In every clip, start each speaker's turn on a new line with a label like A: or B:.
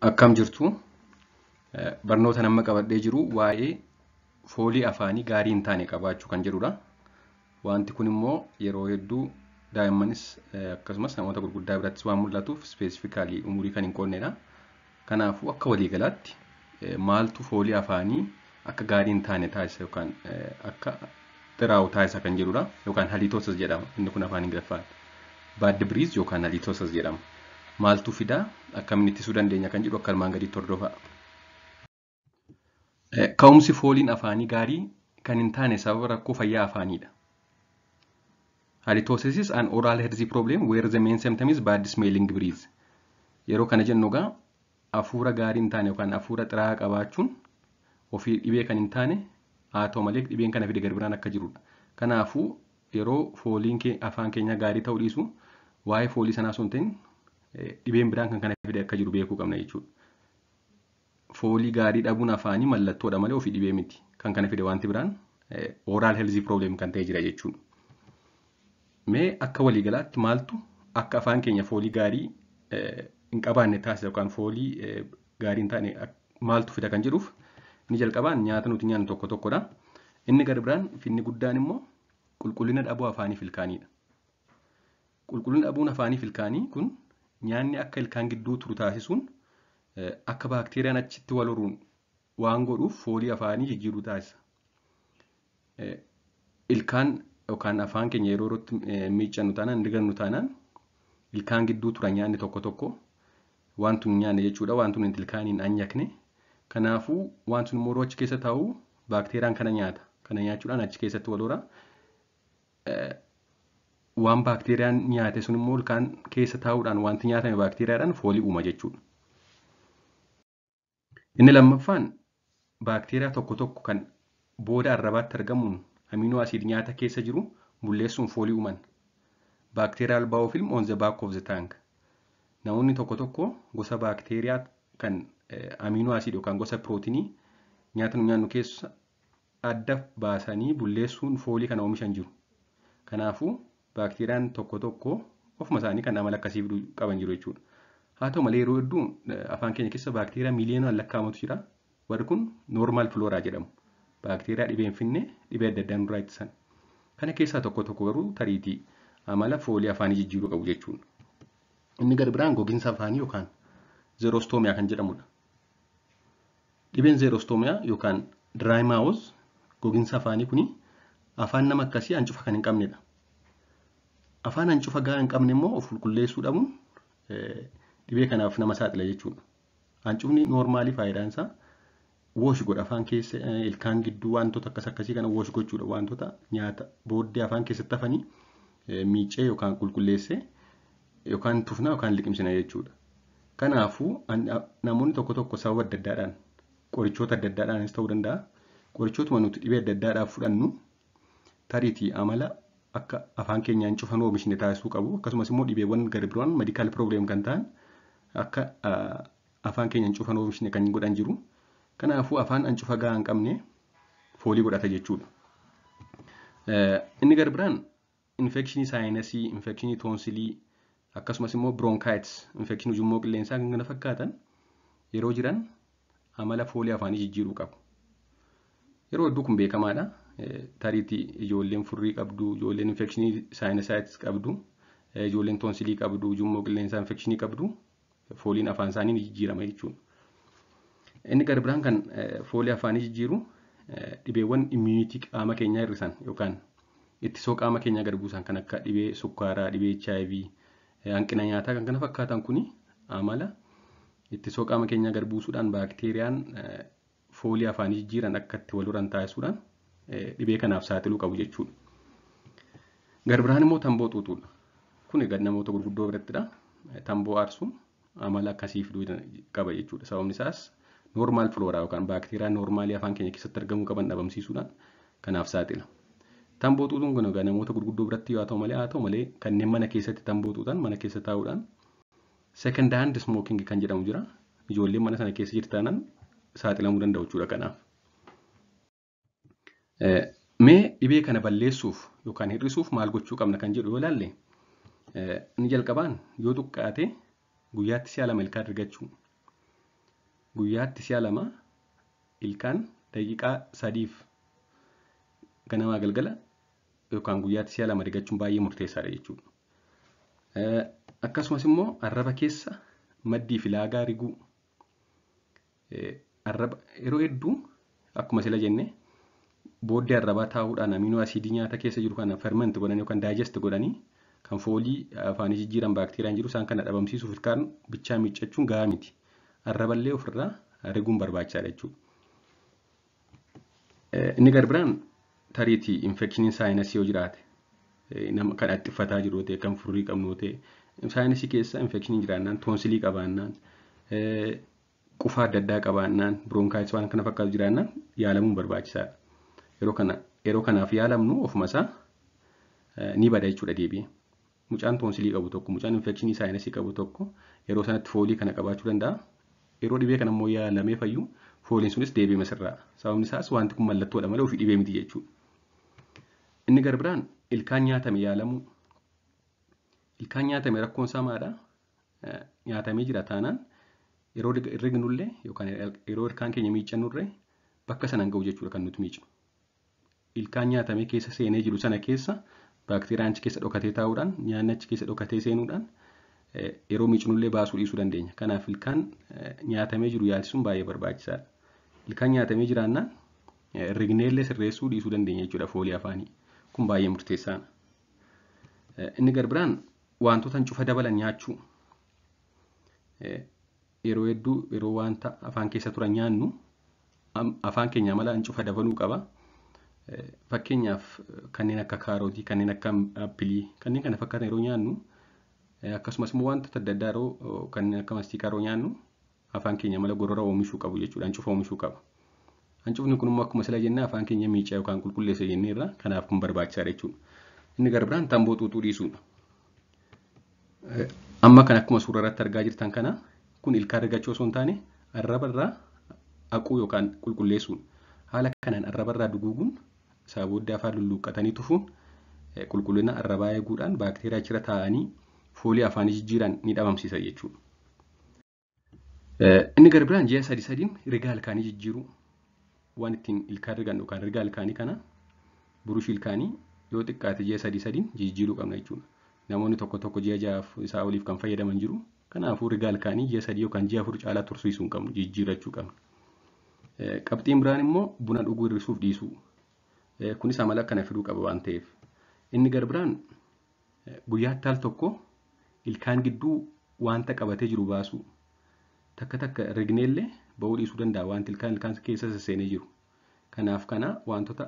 A: Akkam jirtu? Barnoota nama qabadhee jiru waa'ee foolii afaanii gaarii hin taane qabaachuu kan jedhudha. Wanti kun immoo yeroo hedduu daa'immanis akkasumas namoota gurguddaa birattis waan mul'atuuf specifically umurii kan hin qoonnedha. Kanaafuu akka waliigalaatti maaltu foolii afaanii akka gaarii hin taane taasisa yookaan akka xiraa'u taasisa kan jedhudha. Yookaan halitosis jedhama. Inni kun afaan Ingiliffaan bad breath yookaan halitosis jedhama. Maaltu fidaa, akkamiin ittisuu dandeenya kan jedhu akka armaan gadiitti hordofaa. Ka'umsi fooliin afaanii gaarii kan hin taane sababa rakkoo fayyaa afaaniidha. Halitosis is an oral health problem where the main symptom is bad smelling breath. Yeroo kana jennu egaa hafuura gaarii hin taane yookaan hafuura xiraa'aa qabaachuun ofii dhibee kan hin taane, haa ta'u malee dhibeen kana fide garbiraan akka jirudha. Kanaafuu yeroo fooliin afaan keenyaa gaarii ta'uu dhiisu, waa'ee foolii sanaa osoo hin ta'in dhibeen biraan kan kana fide akka jiru beekuu qabna jechuudha. Foolii gaarii dhabuun afaanii mallattoodha malee ofii dhibee miti. Kan kana fide wanti biraan oral health problem kan ta'e jira jechuudha. Mee akka waliigalaatti maaltu akka afaan keenya foolii gaarii hin qabaanne taasisa yookaan foolii gaarii hin taane maaltu fida kan jedhuuf, inni jalqabaan nyaata nuti nyaannu tokko tokkodha. Inni gara biraan finni guddaan immoo qulqullina dhabuu afaanii fi ilkaaniidha. Qulqullina dhabuun afaanii fi ilkaanii kun nyaanni akka ilkaan gidduu turu taasisuun akka baakteeriyaan achitti wal horuun waan godhuuf foolii afaanii jijjiiruu taasisa. Ilkaan yookaan afaan keenya yeroo yerootti miiccannu taanaan, digannu taanaan, ilkaan gidduu tura nyaanni tokko tokko, wanti nu nyaanne jechuudha, wanti nuti ilkaaniin anyakne. Kanaafuu wanti sun immoo yeroo achi keessa taa'u baakteeriyaan kana nyaata. Kana nyaachuudhaan achi keessatti wal hora. Waan baakteeriyaan nyaate sun immoo ilkaan keessa taa'uudhaan, wanti nyaatame baakteeriyaadhaan foolii uuma jechuudha. Inni lammaffaan baakteeriyaa tokko tokko kan booda arrabaatti argamuun amino acid nyaata keessa jiru bulleessuun foolii uuman. Bacterial biofilm on the back of the tongue. Namoonni tokko tokko gosa baakteeriyaa kan amino acid yookaan gosa pirootinii nyaata nu nyaannu keessa adda baasanii bulleessuun foolii kana oomishan jiru. Kanaafuu baakteeriyaan tokko tokko ofuma isaanii kan amala akkasii fiduu qaban jiru jechuudha. Haa ta'u malee yeroo hedduu afaan keenya keessa baakteeriyaa miiliyoonaan lakkaa'amutu jira. Warri kun normal flora jedhamu. Baakteeriyaa dhibee hin finne, dhibee adda addaa nurraa ittisan. Kana keessaa tokko tokko garuu tariitii amala foolii afaanii jijjiiruu qabu jechuudha. Inni gara biraan gogiinsa afaanii yookaan xerostomia kan jedhamudha. Dhibeen xerostomia yookaan dry mouth, gogiinsa afaanii kuni, afaan nama akkasii hancufa kan hin qabnedha. Afaan hancufa gahaa hin qabne immoo of qulqulleessuu dhabuun dhibee kanaaf nama saaxila jechuudha. Hancufni normally faayidaan isaa wash godha afaan keessa, ilkaan gidduu wantoota akkas akkasii kana wash gochuudha. Wantoota nyaata booddee afaan keessatti hafanii miicee yookaan qulqulleessee yookaan tufna yookaan liqimsina jechuudha. Kanaafuu namoonni tokko tokko sababa adda addaadhaan, qorichoota adda addaadhaanis ta'uu danda'a. Qorichootuma nuti dhibee adda addaadhaaf fudhannu tariitii amala akka afaan keenyaan cufan oomishne taasisuu qabu. Akkasumas immoo dhibeewwan gara biroon medical problem kan ta'an akka afaan keenyaan cufan oomishne kan godhan jiru. Kanaafuu afaan hancufa gahaa hin qabne foolii godhata jechuudha. Inni gara biraan infekshinii sinusii, infekshinii toonsilii, akkasumas immoo bronchitis, infekshinii ujummoo qilleensaa kan kana fakkaatan yeroo jiran amala foolii afaanii jijjiiruu qabu. Yeroo hedduu kun beekamaadha. Tariitii ijoolleen furrii qabdu, ijoolleen infekshinii sinusitis qabdu, ijoolleen toonsilii qabdu, ujummoo qilleensaa infekshinii qabdu, fooliin afaan isaanii ni jijjiirama jechuudha. Inni gara biraan kan foolii afaanii jijjiiru dhibeewwan immunity qaama keenyaa hir'isan yookaan ittisoo qaama keenyaa gad buusan kan akka dhibee sukkaaraa, dhibee HIV, hanqina nyaataa kan kana fakkaatan kuni amala ittisoo qaama keenyaa gad buusuudhaan baakteeriyaan foolii afaanii jijjiiran akka itti wal horan taasisuudhaan dhibee kanaaf saaxiluu qabu jechuudha. Gara biraan immoo tamboo xuuxuudha. Kun egaa namoota gurguddoo birattidha. Tamboo aarsuun amala akkasii fiduu qaba jechuudha. Sababni isaas normal flora yookaan baakteeriyaa normally afaan keenya keessatti argamuu qaban dhabamsiisuudhaan kanaaf saaxila. Tamboo xuuxuun kun egaa namoota gurguddoo biratti haa ta'u malee kanneen mana keessatti tamboo xuuxan, mana keessa taa'uudhaan, second hand smoking kan jedhamu jira. Ijoolleen mana sana keessa jirtaanan saaxilamuu danda'u jechuudha kanaaf. Mee dhibee kana balleessuuf yookaan hir'isuuf maal gochuu qabna kan jedhu yoo ilaalle, inni jalqabaan yoo xiqqaate guyyaatti si'a lama ilkaan rigachuu. Guyyaatti si'a 2 ilkaan daqiiqaa 3f ganamaa galgala yookaan guyyaatti si'a 2 rigachuun baay'ee murteessaadha jechuudha. Akkasumas immoo arraba keessa maddii fi laagaa riguu. Arraba yeroo hedduu akkuma sila jenne booddee arrabaa taa'uudhaan aminoo asiidii nyaata keessa jiru kana ferment godhanii yookaan daayijest godhanii kan foolii afaanii jijjiiran baakteeriyaan jiru isaan kana dhabamsiisuuf ilkaan bichaa miiccachuun gahaa miti. Arraballee ofirraa riguun barbaachisaadha jechuudha. Inni garbiraan tariitii infekshiniin saayinasii yoo jiraate nama kan haxxiffataa jiru yoo ta'e kan furrii qabnu yoo ta'e saayinasii keessa infekshiniin jiraannaan toonsilii qabaannaan qufaa adda addaa qabaannaan biroonkaayitis waan kana fakkaatu jiraannaan yaalamuun barbaachisaadha. Yeroo kanaaf yaalamnu ofuma isaa ni bada jechuudha deebi'ee. Mucaan toonsilii qabu tokko mucaan infekshinii saayinasii qabu tokko yeroo sanatti foolii kana qabaachuu danda'a. Yeroo dhibee kana immoo yaalamee fayyu fooliin sunis deebi'ee masirraa. Sababni isaas wanti kun mallattoodha malee ofii dhibee miti jechuudha. Inni garbiraan ilkaan nyaatame yaalamuu. Ilkaan nyaatame rakkoon isaa maadha? Nyaatamee jira taanaan yeroo rignullee yookaan yeroo ilkaan keenya miiccannullee bakka sana hin ga'u jechuudha kan nuti miicnu. Ilkaan nyaatamee keessa seenee jiru sana keessa baakteeriyaan achi keessa dhokatee taa'uudhaan nyaanni achi keessa dhokatee seenuudhaan yeroo miicnullee baasuu dhiisuu dandeenya. Kanaaf ilkaan nyaatamee jiru yaalchisuun baay'ee barbaachisaadha. Ilkaan nyaatamee jiraannaan rigneellee sirreessuu dhiisuu dandeenya jechuudha foolii afaanii. Kun baay'ee murteessaadha. Inni garbiraan wantoota hancufa dabalan nyaachuu. Yeroo hedduu yeroo wanta afaan keessa turan nyaannu afaan keenya mala hancufa dabaluu qaba. Fakkeenyaaf kanneen akka kaarotii, kanneen akka appilii, kanneen kana fakkaatan yeroo nyaannu akkasumas immoo wantoota adda addaa yeroo kanneen akka mastiikaa yeroo nyaannu afaan keenya mala gorora oomishuu qabu jechuudha. Hancufa oomishuu qaba. Hancufni kun immoo akkuma sila jennee afaan keenya miicaa yookaan qulqulleessa jenneerra kanaaf kun barbaachisaadha jechuudha. Inni garbiraan tamboo xuuxuu dhiisuudha. Amma kan akkuma suura irratti argaa jirtan kana kun ilkaan rigachuu osoo hin taane arraba irraa haquu yookaan qulqulleessuudha. Haala kanaan arraba irraa duguuguun isaa booddee afaan lulluuqqatanii tufuun qulqullina arrabaa eeguudhaan baakteeriyaa achirra taa'anii foolii afaanii jijjiiran ni dhabamsiisa jechuudha. Inni garbiraan ji'a 3 rigaa ilkaanii jijjiiruu. Waan ittiin ilkaan rigannu yookaan rigaa ilkaanii kana burushii ilkaanii yoo xiqqaate ji'a 3 jijjiiruu qabna jechuudha. Namoonni tokko tokko ji'a 6 isaa oliif kan fayyadaman jiru. Kanaafuu rigaa ilkaanii ji'a 3 yookaan ji'a 4 caalaa tursiisuu hin qabnu jijjiirachuu qabna. Qabxiin biraan immoo buna dhuguu hir'isuuf dhiisuu. Kunis amala kana fiduu qaba waan ta'eef. Inni garbiraan guyyaatti al tokko ilkaan gidduu wanta qabatee jiru baasuu. Takka takka rigneellee ba'uu dhiisuu danda'a wanti ilkaan keessa sesseenee jiru. Kanaaf kana wantoota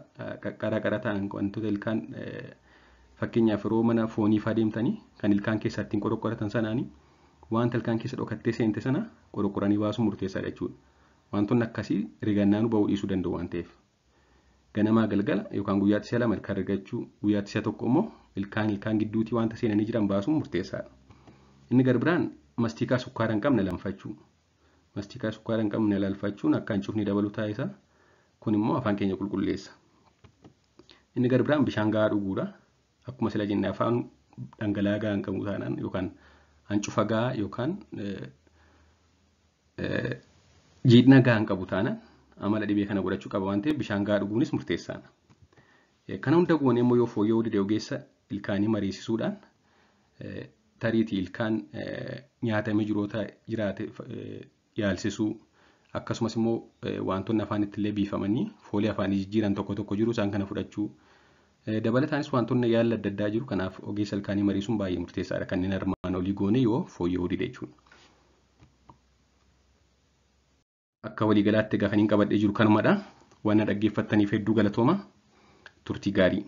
A: qara qara ta'an wantoota ilkaan fakkeenyaaf yeroo mana foonii fa'aa deemtanii kan ilkaan keessa ittiin qorqoratan sanaanii wanta ilkaan keessa dhokattee seente sana qorqoranii baasuun murteessaadha jechuudha. Wantoonni akkasii rigannaanuu ba'uu dhiisuu danda'u waan ta'eef. Ganamaa galgala yookaan guyyaatti si'a 2 ilkaan rigachuu guyyaatti si'a 1 immoo ilkaan gidduutii wanta seenanii jiran baasuun murteessaadha. Inni garbiraan mastiikaa sukkaara hin qabne lanfachuu. Mastiikaa sukkaara hin qabne lalfachuun akka hancufni dabalu taasisa. Kun immoo afaan keenya qulqulleessa. Inni garbiraan bishaan gahaa dhuguudha. Akkuma sila jenne afaan dhangala'aa gahaa hin qabu taanaan yookaan hancufa gahaa yookaan jiidhina gahaa hin qabu taanaan amala dhibee kana godhachuu qaba waan ta'eef bishaan gahaa dhuguunis murteessaadha. Kana hunda goonee immoo yoo fooyya'uu dide ogeessa ilkaanii mariisisuudhaan tariitii ilkaan nyaatamee jiru jiraate yaalsisuu akkasumas immoo wantoonni afaanitti illee biifamanii foolii afaanii jijjiiran tokko tokko jiru isaan kana fudhachuu. Dabalataanis wantoonni yaala adda addaa jiru kanaaf ogeessa ilkaanii mariisuun baay'ee murteessaadha kanneen armaan olii goone yoo fooyya'uu dide jechuudha. Akka waliigalaatti egaa kan hin qabadhee jiru kanumadha. Waan na dhaggeeffattaniif hedduu galatooma. Turtii gaarii.